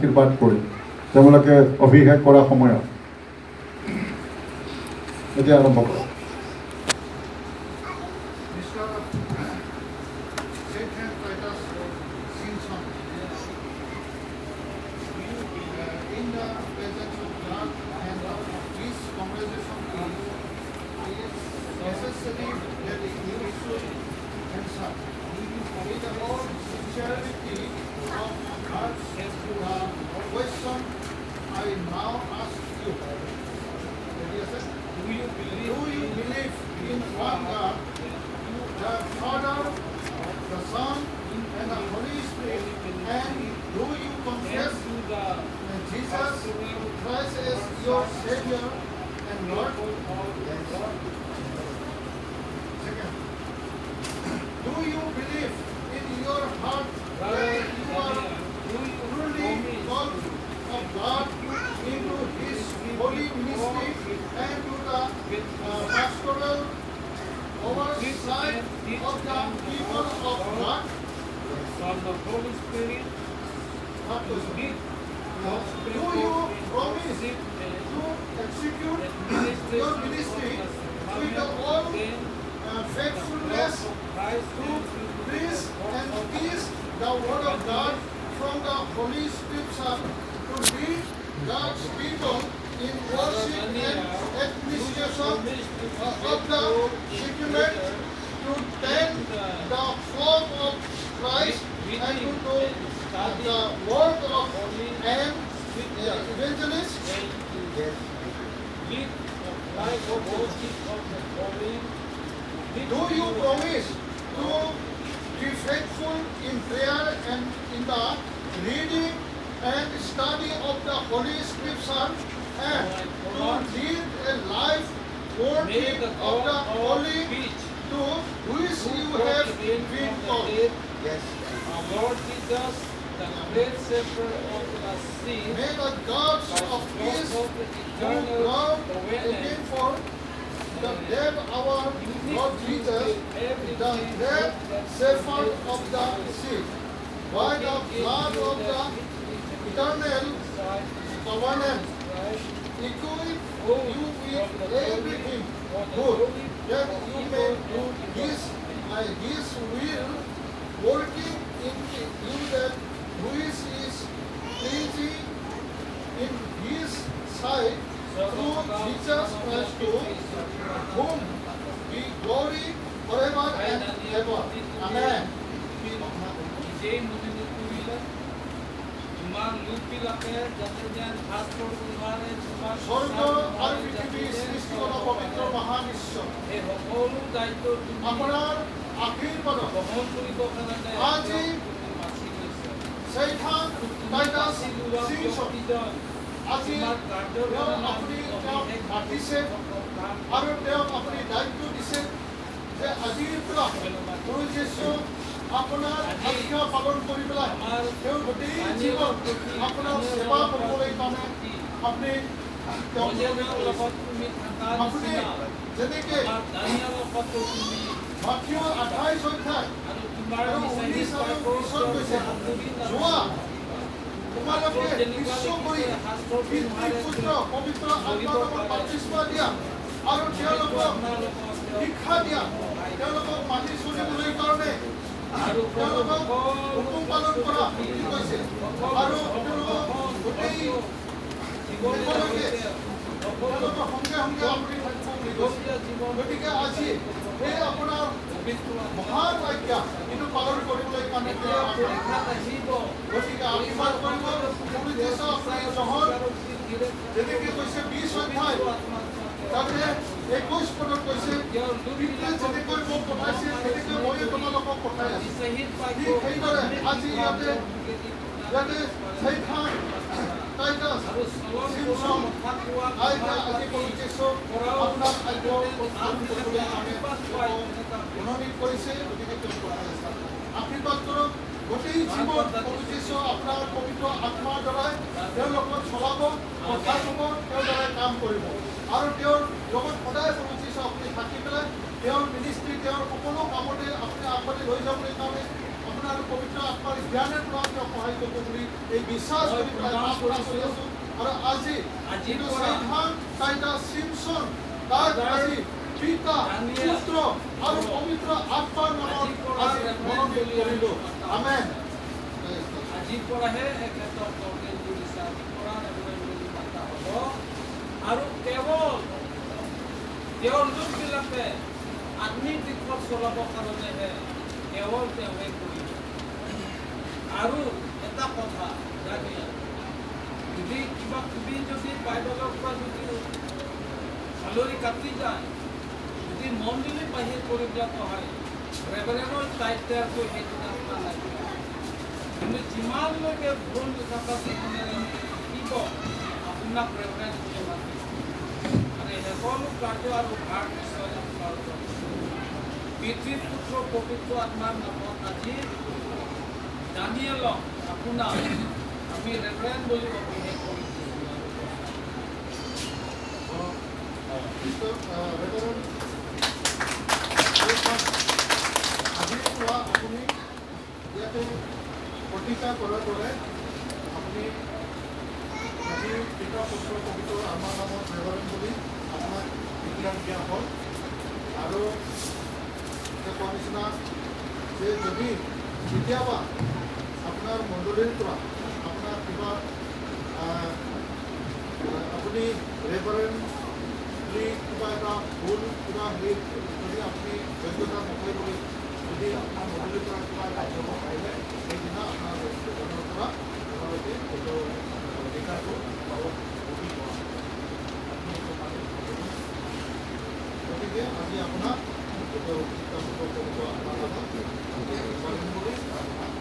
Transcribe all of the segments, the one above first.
আশীৰ্বাদ কৰিম তেওঁলোকে অভিষেক কৰা সময়ত। এতিয়া আৰম্ভ কৰক। Mr. Satan Titus Simpson, in the presence of God and of this congregation is necessary that you should answer with all sincerity of heart the question I now ask you. Ready, sir? Do you believe Do you believe in one God, the Father, the Son, and the Holy Spirit? And do you confess to the Jesus Christ as your Savior and Lord? Second, do you believe in your heart that you are truly called of God into His holy ministry and to the pastoral oversight of the people of God? From the Holy Spirit Third question. Lead Do you promise to execute your ministry with all faithfulness to preach and teach the word of God from the Holy Scripture, to lead God's people in worship and administration of the sacrament, to tend the flock of Christ, and to do the work of an evangelist? Lead life of worship of the holy. Do you promise to be faithful in prayer and in the reading and study of the Holy Scripture and to lead a life worthy May the of God the of calling peace, to which who you brought have again been from the called? dead, Yes. our Lord Jesus, the great shepherd of the sheep, May the God by of the peace blood of the who eternal brought covenant, again for the dead our Lord Jesus, the great shepherd of the sheep, by the blood of the eternal covenant, equip you with everything good, that you may do His will, working in you that which is pleasing in His sight, through Jesus Christ, to whom be glory forever and ever. Amen. নিজেই মনোনীত কৰিলে তোমাৰ লোকবিলাকে যাতে যেন ভাগ কৰিব নোৱাৰে তোমাৰ স্বৰ্গ আৰু যাতে পৃথিৱীৰ যেন সৃষ্টি কৰা পবিত্ৰ মহান ঈশ্বৰ, এই সকলো দায়িত্ব তুমি আপোনাৰ আশীৰ্বাদত বহন কৰিবৰ কাৰণে আজি তেওঁক তুমি বাছি লৈছা। চৈথান তুমি টাইটাছ বাছি লোৱা চিংছন ব্যক্তিজন আজি তোমাৰ কাৰ্যৰ তেওঁক কাৰণে আপুনি আমি তেওঁক অভিষেক মাতিছে কাম আৰু তেওঁক আপুনি দায়িত্ব দিছে যে আজিৰ পৰা প্ৰভু যীশু আপোনাৰ আজ্ঞা পালন কৰি পেলাই আমাৰ তেওঁৰ গোটেই জীৱন আপোনাৰ সেৱা কৰিবলৈ কাৰণে আপুনি তেওঁক মজিয়ানৰ লগত তুমি থকা আপুনি নিচিনা যেনেকে আমাৰ দানিয়েলৰ লগতো তুমি মাথিউ 28 অধ্যায় আৰু তোমাৰ আৰু নিচাহি 19 আৰু পাপৰ 20ত কৈছে, আঁতৰি যোৱা নাথাকিবা। তোমালোকে বিশ্ব কৰি পিতৃ, পুত্ৰ, পবিত্ৰ আত্মাৰ নামত বাপ্তিস্মা দিয়া আৰু তেওঁলোকক শিক্ষা দিয়া, তেওঁলোকক মানি চলিবলৈ কাৰণে আৰু তেওঁলোকক হুকুম পালন কৰা বুলি কৈছে আৰু তেওঁলোকক গোটেই দেশলৈকে তেওঁলোকৰ সংগে সংগে আপুনি থাকিব বুলি কৈছে। গতিকে আজি এই আপোনাৰ মহান আজ্ঞা এইটো পালন কৰিবলৈ কাৰণে তেওঁ এতিয়া পৰীক্ষাত আহিব। গতিকে আশীৰ্বাদ কৰিব প্ৰভু যীশু। আপুনি যোহন যেনেকে কৈছে, 20 অধ্যায় তাতে 21 পদত কৈছে, পিতৃয়ে যেনেকৈ মোক পঠাইছে, তেনেকৈ ময়ো তোমালোকক পঠাই আছো। ঠিক সেইদৰে আজি ইয়াতে চৈথান টাইটাছ চিমছন আইতা আজি প্ৰভু যীশু আপোনাৰ আজ্ঞা পালন কৰিবলৈ আমি মনোনীত কৰিছে। গতিকে তেওঁ পঠাই আছে। আশীৰ্বাদ কৰক। গোটেই জীৱন প্ৰভু যীশু আপোনাৰ পবিত্ৰ আত্মাৰ দ্বাৰাই তেওঁলোকক চলাব, কথা ক'ব, তেওঁৰ দ্বাৰাই কাম কৰিব আৰু তেওঁৰ লগত সদায় প্ৰভু যীশু আপুনি থাকি পেলাই তেওঁৰ মিনিষ্ট্ৰী, তেওঁৰ সকলো কামতে আপুনি আগবাঢ়ি লৈ যাবলৈ কাৰণে আপুনি আপোনাৰ আৰু পবিত্ৰ আত্মাৰ জ্ঞানৰ পৰা তেওঁক সহায় কৰিব বুলি এই বিশ্বাস মই কৰি পেলাই প্ৰদান প্ৰাৰ্থনা কৰি কৰিছোঁ। আছোঁ। আৰু আজি আজিৰ যিটো পৰা চাইথান টাইটাছ চিমছন, তাক ব্ৰাদাৰ আজি পিতা, দানিয়েল পুত্ৰ আৰু পবিত্ৰ আত্মাৰ নামত আজিৰ পৰা আজি ৰেভাৰেণ্ড মনোনীত বুলি কৰিলোঁ। মাতা। আমেন। আজিৰ পৰাহে এখেতক অৰ্ডেইন কৰিছে, আজিৰ পৰা ৰেভাৰেণ্ড বুলি মাতা হ'ব। আৰু কেৱল তেওঁৰ লোকবিলাকে আত্মিক দিশত চলাবৰ কাৰণেহে কেৱল তেওঁহে কৰিব। আৰু এটা কথা দানিয়েল, যদি কিবা কিবি যদি বাইবেলৰ পৰা যদি ফালৰি কাটি যায়, যদি মণ্ডলী বাহিৰ কৰি দিয়াটো হয়, ৰেভাৰেণ্ডৰ টাইটেলটো সেইদিনা নালাগিব। কিন্তু যিমানলৈকে ভুল নথকা জীৱনেৰে থাকিব, আপোনাক ৰেভাৰেণ্ড বুলি মাতিব। আৰু এই সকলো কাৰ্য আৰু ভাৰ নিশ্চয় আপোনাৰ ওপৰত। পিতৃ, পুত্ৰ, পবিত্ৰ আত্মাৰ নামত আজি দানিয়েলক আপোনাক আমি ৰেভাৰেণ্ড বুলি অভিষেক কৰি দিছোঁ। মিষ্টাৰ ৰেভাৰেণ্ড, আজিৰ পৰা আপুনি ইয়াতে প্ৰতিজ্ঞা কৰাৰ দৰে আপুনি আজি পিতা, পুত্ৰ, পবিত্ৰ আত্মাৰ নামত ৰেভাৰেণ্ড বুলি আপোনাক ডিক্লেয়াৰ দিয়া হ'ল। আৰু এতিয়া কোৱা নিচিনা যে যদি কেতিয়াবা আপোনাৰ মণ্ডলীৰ পৰা আপোনাৰ কিবা আপুনি ৰেভাৰেণ্ড বুলি কিবা এটা ভুল কিবা হেৰি যদি আপুনি যোগ্যতা নকৰে বুলি যদি আপোনাৰ মণ্ডলীৰ পৰা কিবা এটা জবাব আহিলে, সেইদিনা আপোনাৰ ৰেভাৰেণ্ডৰ পৰা আপোনালোকে সেইটো অধিকাৰটো পাব ভুগিব। আপুনি এইটো মানি চলিব। গতিকে আজি আপোনাক এইটো পিতা, পুত্ৰ, পবিত্ৰ আত্মাৰ নামত ৰেভাৰেণ্ড বুলি আপোনাক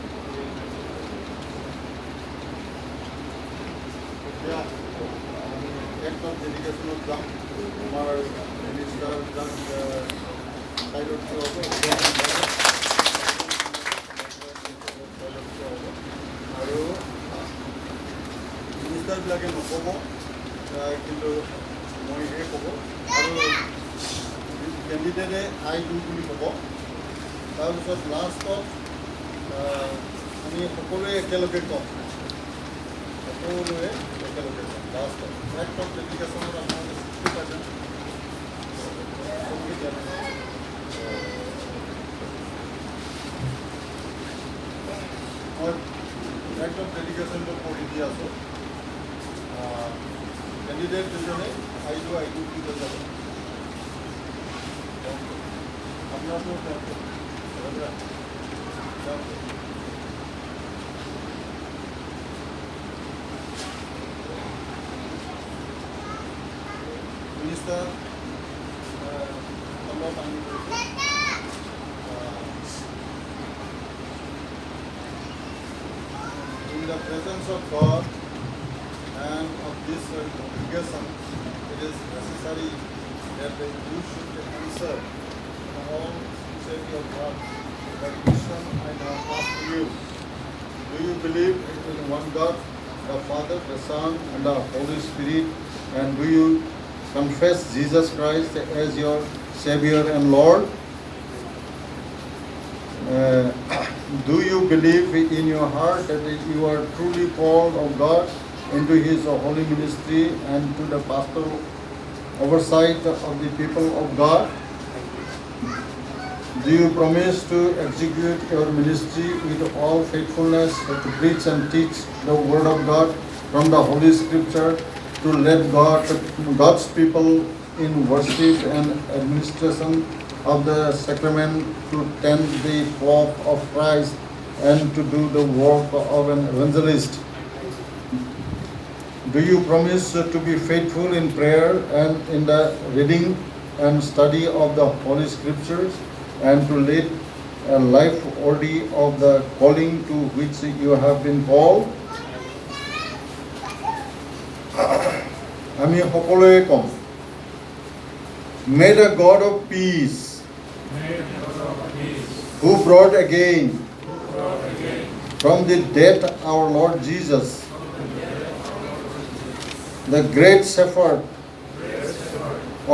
এতিয়া আমি এক্ট অফ ডেডিকেশ্যনত যাম। আমাৰ মিনিষ্টাৰ ছাইডত থিয় হ'ব, ছাইডত থিয় হ'ব আৰু মিনিষ্টাৰবিলাকে নক'ব, কিন্তু মইহে ক'ব আৰু কেণ্ডিডেটে "আই do" বুলি ক'ব। তাৰপিছত লাষ্টত আমি সকলোৱে একেলগে ক'ম, সকলোৱে একেলগে ক'ম লাষ্টত। এক্ট অফ ডেডিকেশ্যনত আপোনালোকে 60% সংগীত দিয়া নাই। মই এক্ট অফ ডেডিকেশ্যনটো পঢ়ি দি আছোঁ। কেণ্ডিডেট দুজনে "আই do, I do" বুলি কৈ যাব। আপোনাৰতো তেওঁ মিনিষ্টাৰ অলপ আমি কৰিছোঁ। In the presence of God and of this congregation, it is necessary that you should answer in all sincerity of heart the question I now ask you. Do you believe in one God, the Father, the Son, and the Holy Spirit? And do you confess Jesus Christ as your Savior and Lord? Do you believe in your heart that you are truly called of God into His holy ministry and to the pastoral oversight of the people of God? Do you promise to execute your ministry with all faithfulness, to preach and teach the Word of God from the Holy Scripture, to lead God's people in worship and administration of the sacrament, to tend the flock of Christ, and to do the work of an evangelist? Do you promise to be faithful in prayer and in the reading and study of the Holy Scriptures, and to lead a life worthy of the calling to which you have been called? আমি সকলোৱে ক'ম। May the God of peace, who brought again from the death our Lord Jesus, the great shepherd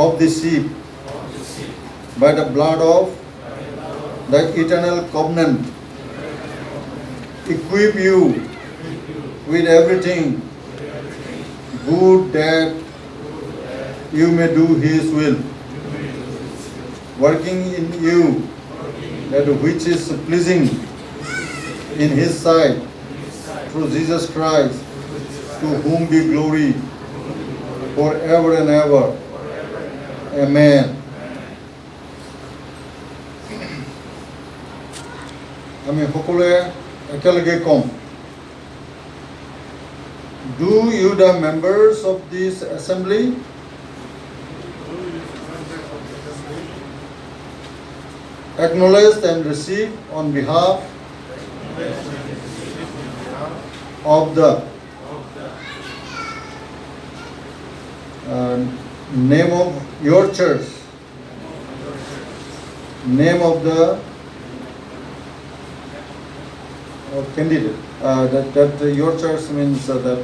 of the sheep, by the blood of the eternal covenant, equip you with everything good that you may do His will, working in you that which is pleasing in His sight, through Jesus Christ, to whom be glory forever and ever. Amen. আমি সকলোৱে একেলগে ক'ম। Do you, the members of this assembly, acknowledge and receive on behalf of the name of your church, name of the candidate, that your church means that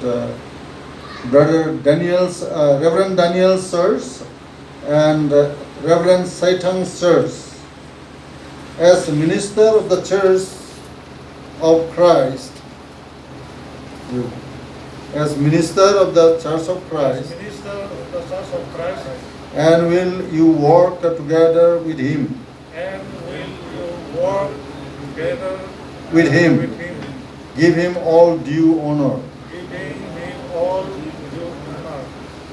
Brother Daniel's, Reverend Daniel's church and Reverend Saitang's church, as minister of the Church of Christ, as minister of the Church of Christ, Minister of the Church of Christ, and will you work together with him? And will you work together with him, with him, give him all due honor, giving him all due honor,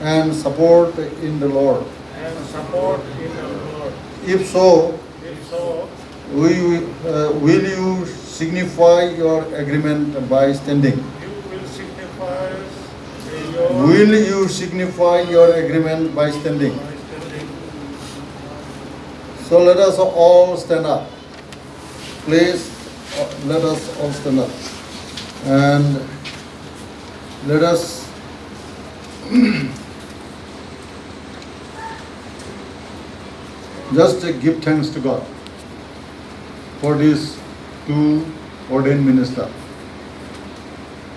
and support in the Lord? And support in the Lord. If so, If so, will you signify your agreement by standing? You will signify your Will you signify your agreement by standing? By standing. So let us all stand up. Please, let us all stand up. And let us just give thanks to God for these two ordained ministers.